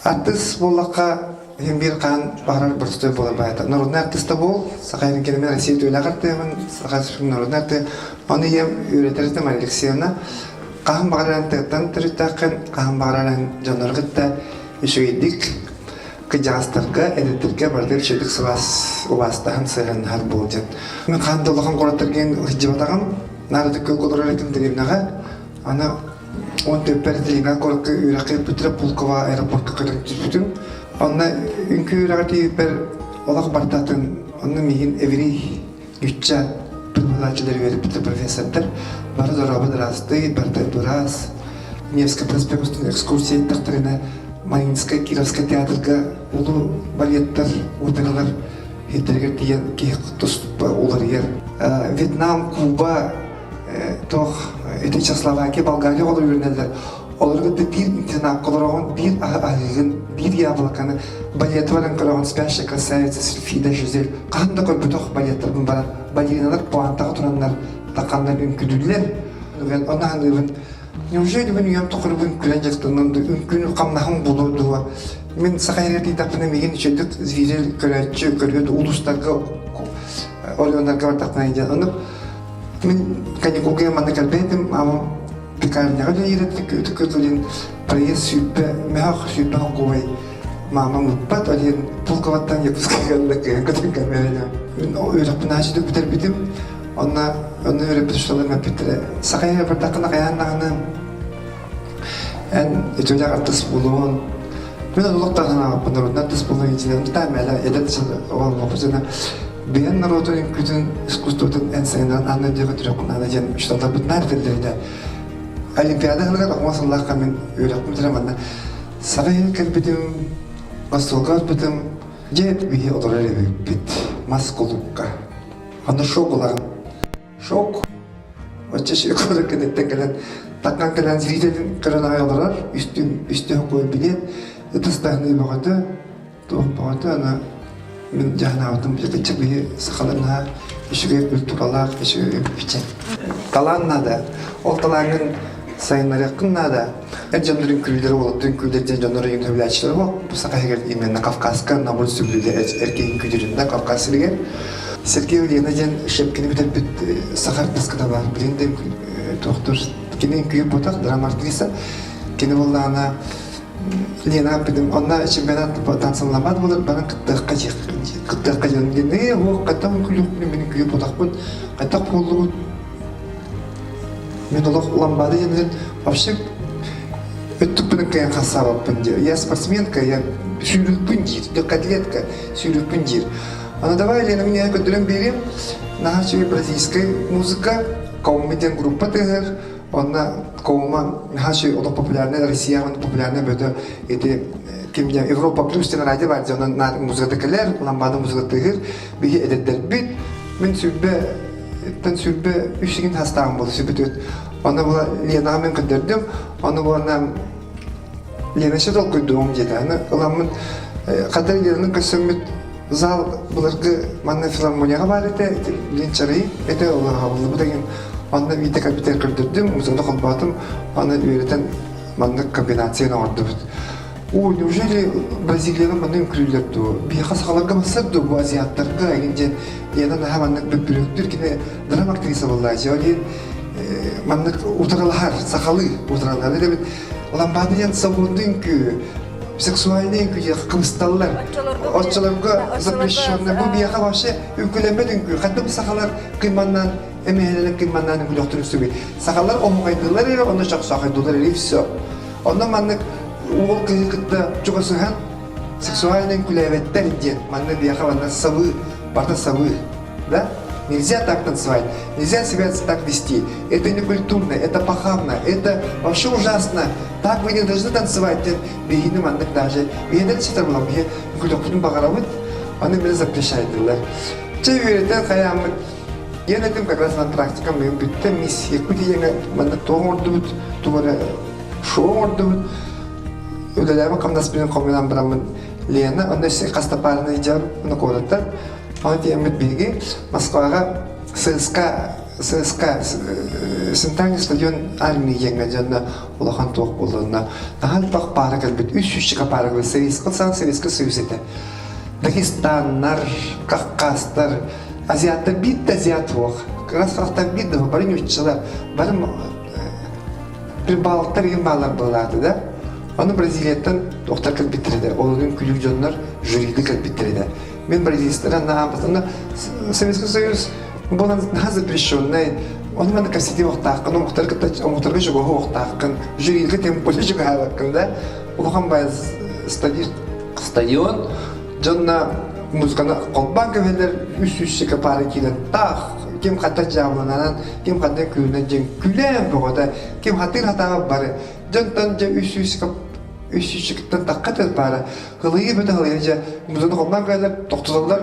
Артыыс буоллахха, иһин биир хаан баҕарар боростуой буолар баайта. Народнай артыыс да буол, Саха Эргиэмин Россия үтүөлээх артыыһын, Саха Республикатын народнай артыыһа. Ону ийэм үөрэтэр этэ Мария Алексеевна. Хаһан баҕарар эн тыаттан төрүттээххин, хаһан баҕарар эн дьоннору кытта үчүгэйдик кырдьаҕастарга, эдэрдэргэ барытыгар үчүгэйдик сылаас убаастаһан сыһыаннаһар буол диэн. Мин хаһан да улахан куораттарга сылдьыбатаҕым, наар ытык көлгө олорор этим дэриэбинэҕэ. Аны он төппөр Ленинград куоракка үөрэххэ ыыппыттара Пулково аэропортка көтөн түспүтүм. Онно үҥкүү үөрэҕэр тиийбиппэр олох бартатын онно миигин еврей ньучча преподавателлэр үөрэппиттэр профессордар бары дорообо ыраастый, барыта быраас. Невскай проспект устун экскурсия эттэхтэринэ Мариинскай Кировскай театрга улуу балеттар, опералар сирдэригэр тиийэн киһи туспа уларыйар. Вьетнам, Куба, туох ити Чехословакия, Болгария оҕолор үөрэнэллэр. Олору кытта биир интернакка олороҕун, биир аһы аһыыгын, биир яблоканы, балеты баран көрөҕүн, спящая красавица Сильфида Жизель. Хаһан да көрбөтөх балеттарбын баран, балериналар пуантаҕа тураннар, тахханнар үҥкүдүүллэр. Онно саныыбын, неужели мин үйэм тухары бу үҥкүүнэн дьарыктанным да үҥкүүнү хамнаһым буолуо дуо? Мин саха сиригэр тиийдэхпинэ миигин үчүгэйдик зритель көрөөччү көрүө дуо улуустарга оройуоннарга бардахпына диэн. Ону Мин каникулга манна кэлбэтим, аҕам пекарняҕа үлэлиир этэ, проезд 20 мөһөх 20 холкуобай маамам ыыппат, ол иһин Пулковаттан Якутскайга кыһын көтөн кэлбэт Мин үөрэхпин ааччытык бүтэрбитим, онно онно үөрэппит учууталларым эппиттэрэ, саха иһэ бардаххына хайаан даҕаны эн үтүөлээх артыыс буолуон мин олох да санаабаппын народнай артыыс буолуон инчинэн таамэла эдэр оҕолорбутуна бэйэн норуотун үҥкүүтүн искусствотын эн сайыннаран аан дойдуга төрүөххүн наада диэн учууталларбытынаар этэллэр Олимпиада сылыгар оҕо сыллаахха мин үөрэхпин бүтэрэн манна саха иһин кэлбитим, остуолга барбытым, дьэ биһи олорор эбиппит мас кулуукка. Аны шок ылаҕын. Шок. Оччо шок кэнниттэн кэлэн таккан кэлэн зрителин көрөн аҕай олорор, үстүн үстүн куой билиэт, ытыс таһыныы бөҕөтө, туох бөҕөтө аны мин дьаһанаабытым итиччэ биһи сахалар наһаа үчүгэй культуралаах үчүгэй эбиппит талаан наада ол талааҥҥын сайыннарыаххын наада эр дьоннор үҥкүүлэр уолаттар үҥкүүлэр диэн дьоннор ыйын сөбүлээччилэр буол бу саха иһигэр именно Кавказка наоборот сөбүлүүлэр эр киһи үҥкүүлэрин да Кавказ сиригэр Сергей Ульяна диэн Щепкини бүтэрбит саха артыыската баар билин да туохтур кини үҥкүү буотах драма актриса кини буоллаҕына Лена аппытым онно чемпионат танцылламмат буолар баран кыттыахха кыттыахха диэн диэн оо хаттах үҥкүүлүөхпүн мин үҥкүүгэ буолахпын хаттах буоллубут мин олох ламбада диэн вообще өттүкпүн кыайан хассаабаппын диир я спортсменка я сүүрүкпүн диир легкоатлетка сүүрүкпүн диир аны давай Лена мин көрдөрөн биэриэм наһаа үчүгэй бразильскай музыка Каумми диэн группа тыаһыыр Онно Коума наһаа үчүгэй олох популярнай Россияҕа онно популярнай бөтө ити ким диэн Европа плюс диэн радио бар дьонон наар музыката кэлэр, ламбада музыка тыаһыыр. Биһи эдэрдэрбит мин 20 тэн 23 сигин хастааҕым буолла 24. Онно була Ленаҕа мин көрдөрдүм. Онно буолана Лена еще толкуйдуом диэтэ. Аны ыламмын хата Ленаны көрсөммүт зал былыргы манна филармонияҕа баар этэ, билин чарый этэ, олорхабыллыбыт деген. Онно биирдэ компьютер көрдөрдүм, музыканы холбоотум, аны үөрэтэн маннык комбинацияны оҥордубут. О, неужели Бразилияны манна үҥкүүлүүллэр дуо? Биһиэхэ сахаларга барсар дуо бу азиаттарга игин диэн Лена наһаа маннык бөппүрүөктүүр кини драма актриса буоллааччы. Ол иһин маннык утарылаһар, сахалыы утарылаһар. Эбит ламбада диэн свободный үҥкүү, сексуальный үҥкүү диэн кыбысталлар. Оччолорго запрещенный. Бу биһиэхэ вообще үҥкүүлэммэт үҥкүү. Ханна бу сахалар кыйманнаан эмэһэлэрин кыйманнаан үҥкүүлүөхтэрин сөбүй? Сахалар оһуохайдыыллар эрэ, онно чохсоохойдуулар эрэ и все. Онно маннык уол кыыһы кытта чугасыһан сексуальный үҥкүүлээбэттэр диэн манна биһиэхэ манна сабыы, барыта сабыы. Да? Нельзя так танцевать, нельзя себя так вести. Это не культурно, это похабно, это вообще ужасно. Так вы не должны танцевать диэн биһини маннык даже биһиэнэ ситэр буолан биһи үҥкүүлүөхпүтүн баҕарабыт, аны били запрещайдылар. Чэ үөрэтэн хайааммыт диэн этим как раз на практикам бүттэ мисс Якутия маннык туох оҥордубут, тугу эрэ шоу оҥордубут. Үлэлээбит хамнаспын хомуйан бараммын Лена, онно хаста парный дьон, ону куораттар. Ону тиэммит биһиги Москваҕа ЦСКА. ССК Центральный стадион армии диэҥҥэ дьонно улахан туох буоллунна наһаа элбэх паара кэлбит үс сүүсчэкэ паара кэлбит Советскай Союз Советский Союз этэ Дагестаннар, Кавказтар, азиаттар биир да азиат суох. Кырас харахтар биир да бары нууччалар, бары прибалтар игин баалар буолааты да. Аны Бразилияттан охтар кэлбиттэр этэ. Ол күлүү дьоннор жюриды кэлбиттэр этэ. Мен бразилецтара наһаа Советский Союз буолан наһаа запрещенный Оны манна кэпсэтии уохтааххын, омуктары кытта омуктарга чугаһы уохтааххын, жюрига тем более чугаһаабаккын да. Улахан бай стадион дьонно музыканы холбоон кэбиһэллэр үс сүүсчэкэ паара киирэн таах ким хата дьаабыланан ким хата күүнэн дьин күлээн бөҕөтө ким хатыыр хатаабат бары дьонтон дьэ үс сүүс үс сүүсчэкиттэн тахха тыл паара ылыйыы бөтө ылыйыы дьэ музыканы холбоон кэбиһэллэр тохтотоллор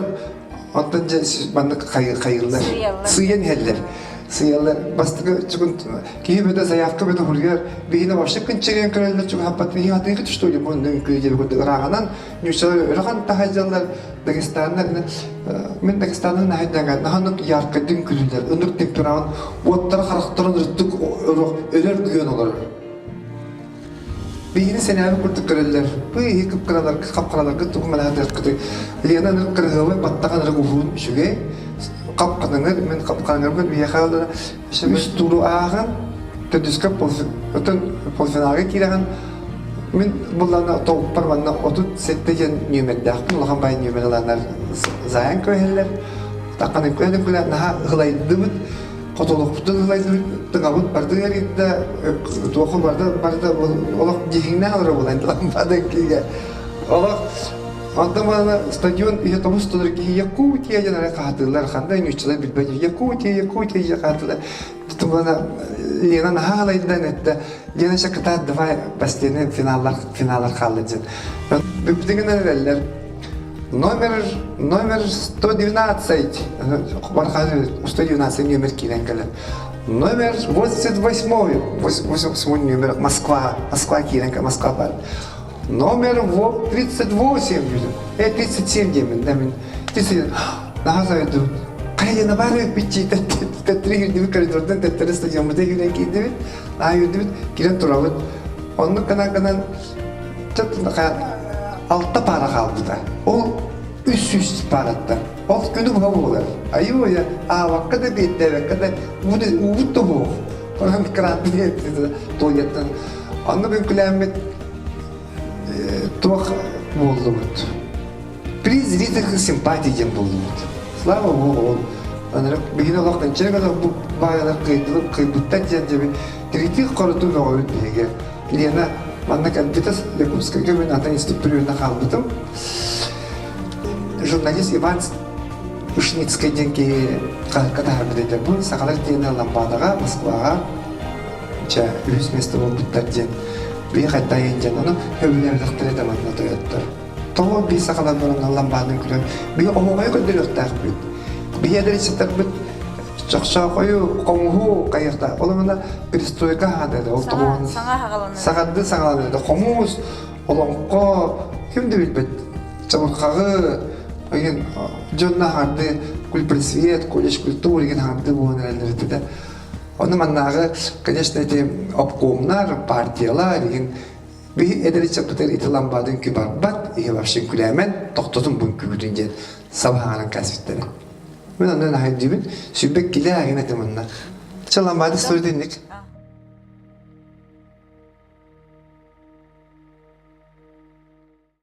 Онтон дьэ маннык хайыыллар. Сыыйан иһэллэр. Сыыйаллар. Бастакы чугун киһи бөтө заявка бөтө хуруйар. Биһине вообще кынчырыйан көрөллөр чугаһаппат. Биһи атыыгыт что ли бу үҥкүү диэби курдук ырааҕынан ньуучалар өрөхан таһайдьаллар. Дагестаннар мин Дагестаннан наһайдага наһаннык яркадын күлүлэр. Ынырык темперамент уоттара харахтарын ырыттык өлөр күйөн олорор. Биһигини сэнээбит курдук көрөллөр. Быыһы кып-кыраларгыт, хап-хараларгыт тугу манаатыаххытый? Лена ынырык кыраһыабай, баттаҕа ынырык уһуун үчүгэй. Хап-ханаҥыр, мин хап-ханаҥырбын биһиэхэ ылара үс тууру ааҕан, төрдүскэ оттон полуфиналга киирэҕин мин буллаана толукпар манна 37 диэн нүөмэрдээхпин, улахан баай нүөмэр ыланнар заайан көһөллөр. Тахханы көһөн күлэ наһаа ыһылайдыбыт. Хотолохпутун ылайдыбыт, тыҥабыт барды ыарыйда, туоху барда барда олох дьиһиҥнээх олоро буолан лампада киигэ. Олох онтон манна стадион иһэ тобус толору киһи Якутия диэн эрэ хаһатыылар, ханна нууччалар билбэт Якутия, Якутия диэн хаһатыылар. Тумана Лена наһаа алайдан этте. Лена кытаат давай последний финаллар финаллар хаалла диэн. Бүптүгүн эрэллэр. Номер, номер 112, 112 номер киирэн кэлэр. Номер 88, 88 номер Москва, Москва киирэн Москва бар. Номер 38, 37 диэмин, да мин 37, наһаа сайдым. Хайа бары бичи тэттери киирдибит коридордан тэттери стадиоммута киирэн киирдибит, аа киирдибит, киирэн турабыт. Оннук гынан гынан алта паара хаалбыта. Ол 300 паараттан. Ол күнү быһа буолар. Айыы аабакка да биэрдээбэккэ да уубут да суох. Онон крантын туалеттан. Онно үҥкүлээммит туох буоллубут. Приз зрительских симпатий диэн буллубут. Слава Богу, ол анарак биһиги олох кынча бу баайалар кыйдылып кыйбыттар диэн дьэби тиритии хорутуу бөҕөбүт биһиги. Лена манна кэлбитэ Якутскайга мин атын инструктор хаалбытым. Журналист Иван Ушницкай диэн киһи хаһыакка таһаарбыт этэ. Бу сахалар диэни Ламбадаҕа, Москваҕа чэ үһүс место буолбуттар диэн биһи хайдайын диэн ону сөбүлээбэтэхтэрэ да манна тойоттор. Тоҕо биир сахалар баран ламбаанын күлэн биһи оһуохайы көрдөрүөхтээхпит. Биһи эдэриситтэрбит чохчоохойу, хомуһу хайыахтаах. Ол онно перестройка хаадада, ол тоҕуһун саҥарды саҥаланар хомус, олоҥхо, ким да билбэт. Чабырҕаҕы, игин дьонно хаарды кульпросвет, колледж культуры игин хаарды буолан эрэллэр этэ. Ону маннааҕы, конечно, эти обкомнар, партиялар игин Биһи эдэр ыччаппытыгар ити ламбаадын үҥкүү барбат, иһи вообще үҥкүүлээмэн, тохтотун бу үҥкүүгүтүн диэн сабаһаҕынан кээспиттэрэ. Мин онно наһайдыыбын, сүрбэк килээ гына этим онно. Чэ ламбаады история инник.